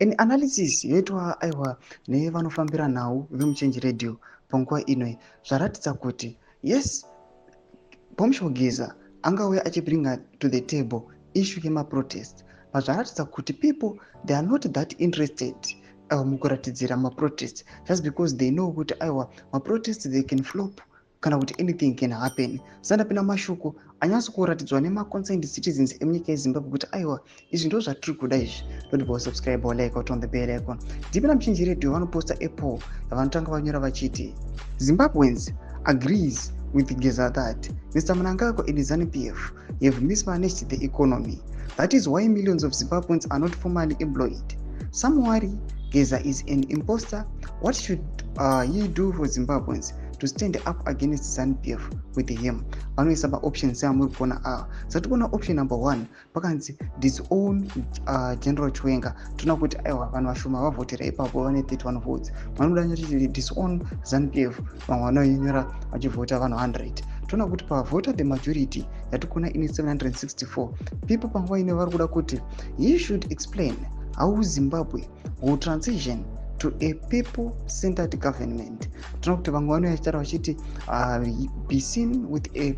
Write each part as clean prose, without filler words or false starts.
An analysis yoitwa, aiwa, nevanofambira nhau vemuChange Radio panguva inoi, zvaratidza kuti yes, Bombshell Geza angauya achibringa to the table issue yemaprotest, but zvaratidza kuti people, they are not that interested mukuratidzira maprotest, just because they know kuti aiwa, maprotest, they can flop kana kuti anything can happen. Sandapinda mashoko anyatso kuratidzwa nemaconcerned citizens emunyika yeZimbabwe kuti aiwa, izvi ndo zvatiri kuda izvi. Don't go subscribe or like, on the bell icon. Ndipinda muChange Radio, vanoposta apple yavanotanga vanyora vachiti, "Zimbabweans agrees with Geza that Mr Mnangagwa and ZANU PF have mismanaged the economy. That is why millions of Zimbabweans are not formally employed. Some worry Geza is an imposter. What should he do for Zimbabweans to stand up against ZANU PF with him?" Vanoisa maoptions amuri kuona ava. Sati kuona option number one, pakanzi "disown General Chiwenga". Toona kuti aiwa, vanhu vashoma vavhotera ipapo, vane 31 votes. Vanoda nyati "disown ZANU PF", vamwe vanonyora vachivhota vanhu 100. Toona kuti pavhota the majority yatikuona ine 764 people panguva ine vari kuda kuti he should explain how Zimbabwe will transition to a people centered government. Toona kuti vamwe vanouya vachitaura vachiti be seen with a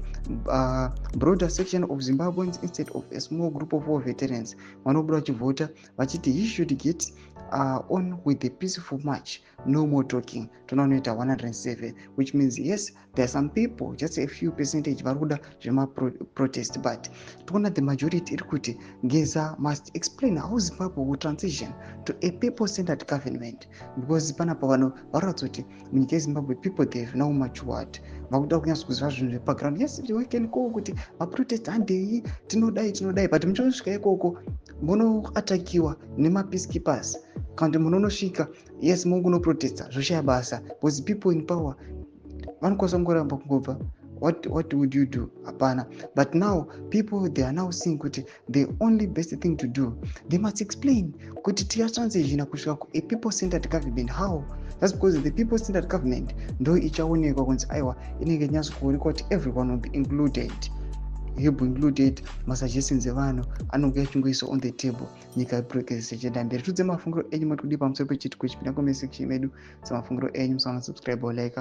broader section of Zimbabweans instead of a small group of war veterans. Vanobuda vachivhota vachiti he should get on with the peaceful march, no more talking. Toona vanoita 107, which means yes, there are some people, just a few percentage, vari kuda zvemaprotest, but toona the majority iri kuti Geza must explain how Zimbabwe will transition to a people centered government, because panapa vanhu varatidza kuti munyika yeZimbabwe people, they have now matured, vakuda kunyatso kuziva zvinhu zvepaground. Yes, we can call kuti maprotest, handei, tinodai, tinodai, but muchinosvika ikoko munoatakiwa nemapeacekeepers, kana kuti munonosvika, yes, mungunoprotesta, zvoshaya basa because people in power vanokwanisa kungoramba kungobva. What would you do? Hapana. But now people, they are now seeing kuti the only best thing to do, they must explain kuti tiyatransitina kusvika kua people centered government how. That's because the people centered government ndo ichaonekwa kunzi aiwa, inenge inyatso kuonekwa kuti everyone will be included, will be included. Masuggestions evanhu anonge achingoiswa on the table, nyika yeprogress ichienda mberi. Tudze mafungiro enyu, mati kudii pamusoro pechitiko ichi? Pinda comment section medu semafungiro enyu. Musaona subscribe or like.